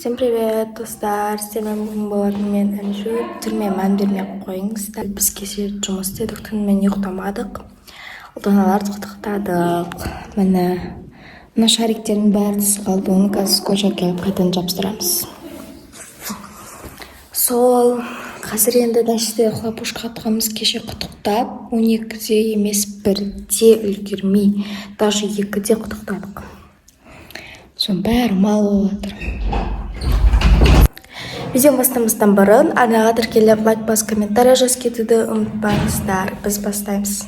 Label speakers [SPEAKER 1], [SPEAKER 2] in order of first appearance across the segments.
[SPEAKER 1] Всем привет, достар! Сіздермен бүгін болатын мен, Інжу. Түріме мән бермей ақ қойыңыздар. Біз кеше жұмыс істедік, түнімен ұйықтамадық. Ұлданаларды құттықтадық. Міне, мына шариктердің бәрі түсіп қалды. Оны қазір скотч әкеліп, қайтадан жабыстырамыз. Сол, қазір енді дәште хлопушка атқанбыз. Кеше құттықтап, 12-де емес, 1-де үлгермей, даже 2-де құттықтадық. Соның бәрі мал болып жатыр. Видео бастамастан бұрын арнаға тіркеліп, лайк басып, комментарий жазып кетуді ұмытпаңыздар. Біз бастаймыз.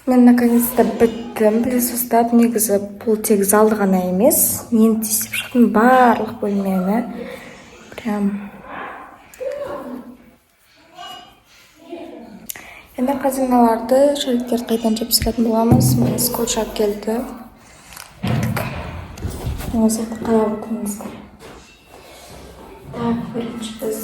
[SPEAKER 1] Мен наконец-то біттім пылесостап. Негізі бұл тек залды ғана емес, мен істеп шықтым барлық бөлмені. Прям. Енді қазір мыналарды, шариктерді қайтадан жабыстыратын боламыз. Міне, скотч алып келді. Кеттік. Осы жақта қарап отырыңыздар. Так, бірінші біз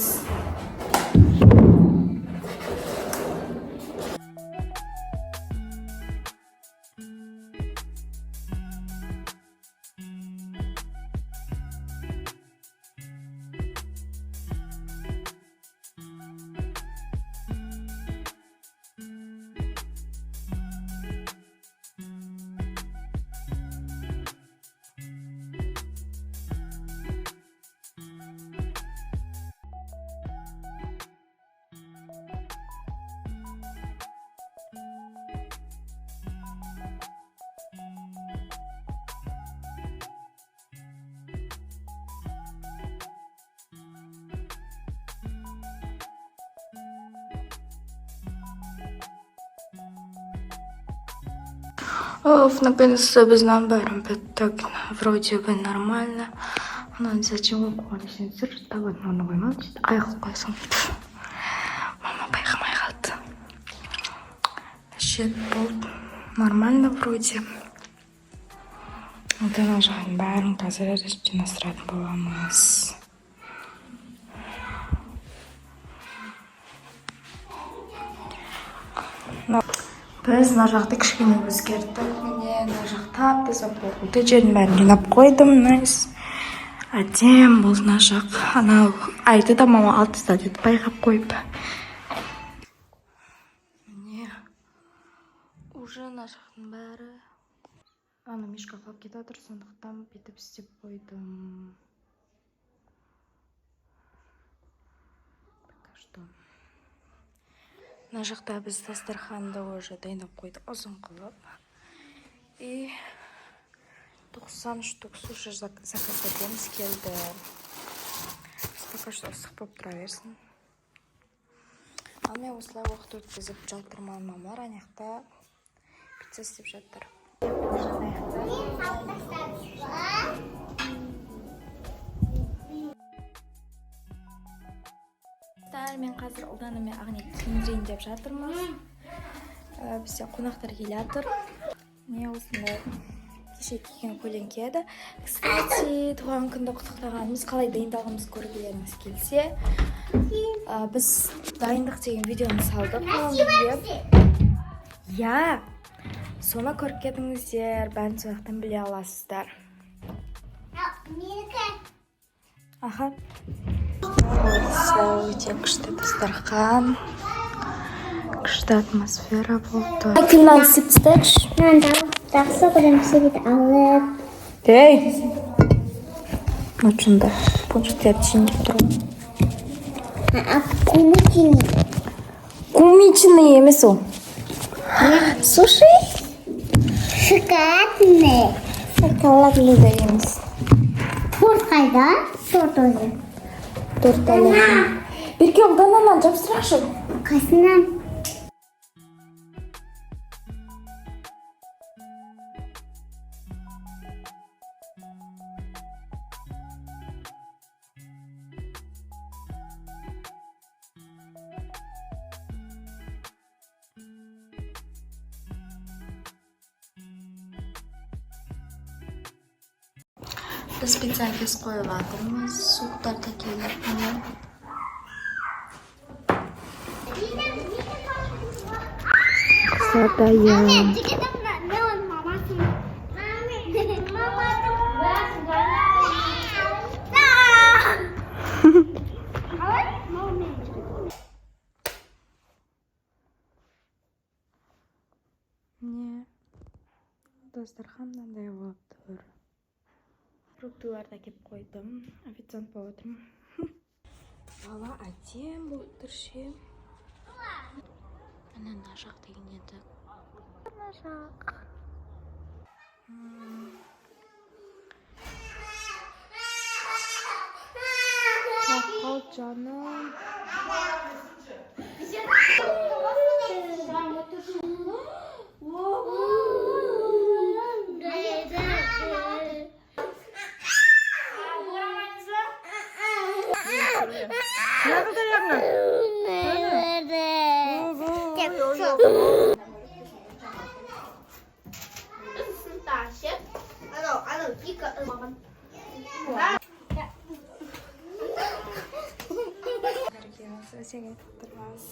[SPEAKER 1] Оф, наконец-то біз мынаның бәрін біттік. Вроде бы нормально. Ананы зачем қойып қойған десеңіздер, табатын орнына қоймадым. Сөйтіп ай қылып қоя салдым. Мама байқамай қалды. Вообще болды. Нормально вроде. Ана жағын бәрін қазір жинастыратын боламыз. Біз мына жақты кішкене өзгерттік. Міне, мына жақ тап-таза болды. Жердің бәрін жинап қойдым. Найс. Әдемі болды мына жақ. Анау айды да мама алып тастады деді, байқап қойып. Міне. Уже мына жақтың бәрі. Ана мишка құлап кетіп жатыр, сондықтан бүйтіп істеп қойдым. Пока что. Мына жақта біз дастарханды уже дайындап қойдық ұзын қылып. И 90 штук суши заказ бергенбіз, келді. Біз пока что ыстық болып тұра берсін. Ал мен осылай уақыт өткізіп жатырмын. Мамалар ана жақта пицца істеп жатыр. Уже ана жақта. Достар, мен қазір Ұлдана мен Ағнет киіндірейін деп жатырмыз. Бізде қонақтар келе жатыр. Міне, осындай кеше киген көлеңке еді. Кстати, туған күнді құттықтағанымыз, қалай дайындалғанымыз көргілеріңіз келсе, біз дайындық деген видеоны салдық туған күнге. Иә, соны көріп кетіңіздер, бәрін сол жақтан біле аласыздар.
[SPEAKER 2] Менікі.
[SPEAKER 1] Аха. Осы өте күшті дастархан. Күшті атмосфера болды. Мынаны істеп тастайықшы.
[SPEAKER 2] Мынаны жақсы көремін, себет алып.
[SPEAKER 1] Ей! Мына пончиктерді жейін деп тұр ғой.
[SPEAKER 2] А кумичный.
[SPEAKER 1] Кумичный емес ол. Суши?
[SPEAKER 2] Шоколадный.
[SPEAKER 1] Шоколадный да емес.
[SPEAKER 2] Торт қайда? Торт өзі.
[SPEAKER 1] Торт әлі. Берке, Ұлдана, мынаны жабыстырайықшы.
[SPEAKER 2] Қасынан.
[SPEAKER 1] Біз пицца кесіп қойып жатырмыз. Суықтар да келіп, міне. Қыздар дайын. Міне, дастархан мынандай болып тұр. Фруктыларды әкеліп қойдым. Официант болып отырмын. Бала әдемі болып тұр ше. Ана мына жақ деген еді. Мына жақ. Құлап қалды, жаным. Өсек айтып тұрмыз.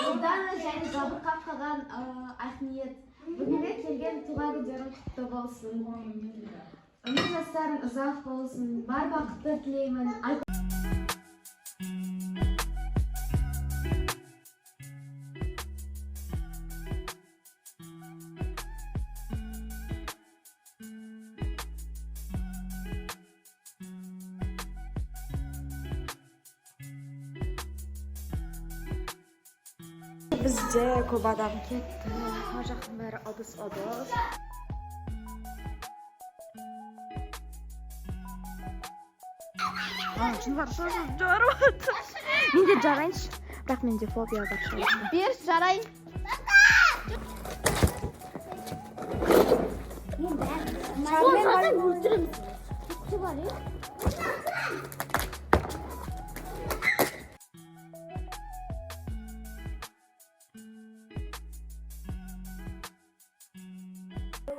[SPEAKER 3] Ұлдана және жабырқап қалған Ақниет, бүгінгі келген туған күндерің құтты болсын, өмір жастарың ұзақ болсын, бар бақытты тілеймін.
[SPEAKER 1] Бізде көп адам кетті. Мына жақтың бәрі ыдыс ыдыс. Жарып жатыр. Мен де жарайыншы. Бірақ менде фобия бар шығар.
[SPEAKER 3] Берші, жарайын.
[SPEAKER 1] Шармен.
[SPEAKER 2] Өлтіреміз. Бар, иә?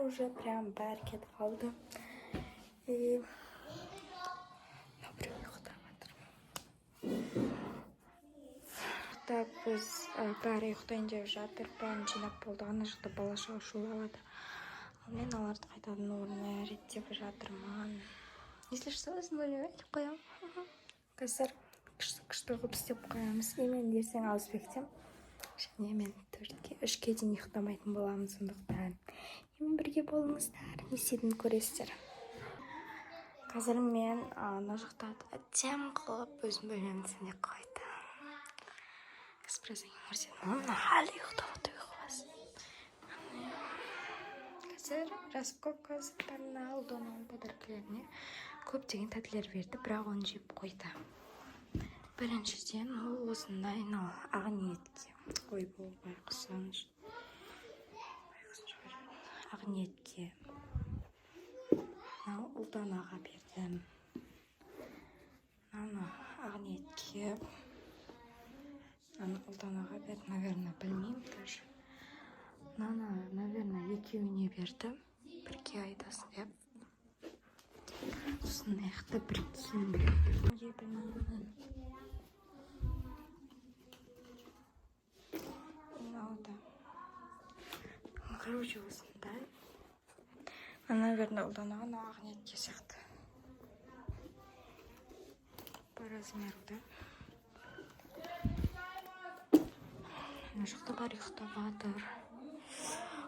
[SPEAKER 1] Уже прям бәрі кетіп қалды. И мынау біреу ұйықтап жатыр. Так, біз бәрі ұйықтайын деп жатыр, бәрін жинап болды. Ана жақта бала шаға шулап жатыр. Ал мен оларды қайтадан орнына реттеп жатырмын. Если что, өзім бөлмеме іліп қоямын. Қазір күшті күшті қылып істеп қоямыз. И мен ертең ауызбектем және мен 4-ке, 3-ке дейін ұйықтамайтын боламын, сондықтан менімен бірге болыңыздар, не істейтінімді көресіздер. Қазір мен ана жақта әдемі қылып өзім бөлмемді сәндеп қойдым. Қазір біраздан кейін көрсетемін. Мына әлі ұйықтап отыр, ұйқы. Қазір распаковка заттарына, Ұлдананың подаркілеріне көптеген тәттілер берді, бірақ оны жеп қойды. Біріншіден, ол осындай мынау Ақниетке, ойбой, байқұсым, байқұсым, Ақниетке, мынау Ұлданаға бердім, мынаны Ақниетке, мынаны Ұлданаға бердім, наверное, білмеймін даже. Мынаны, наверное, екеуіне бердім, бірге айтасың деп. Сосын мына жақта бір киім, неге, білмеймін. Мынау да, короче, осындай. Мына, наверное, Ұлданаға, мынау Ақниетке сияқты по размеру да. Мына жақта бәрі ұйықтап жатыр.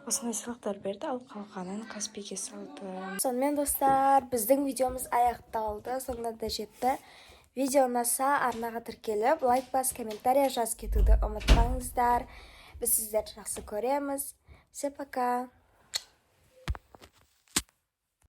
[SPEAKER 1] Осындай сыйлықтар берді, ал қалғанын Каспиге салды. Сонымен, достар, біздің видеомыз аяқталды, соңына да жетті. Видео ұнаса, арнаға тіркеліп, лайк бас, комментарий жазып кетуді ұмытпаңыздар. Біз сіздерді жақсы көреміз. Все, пока.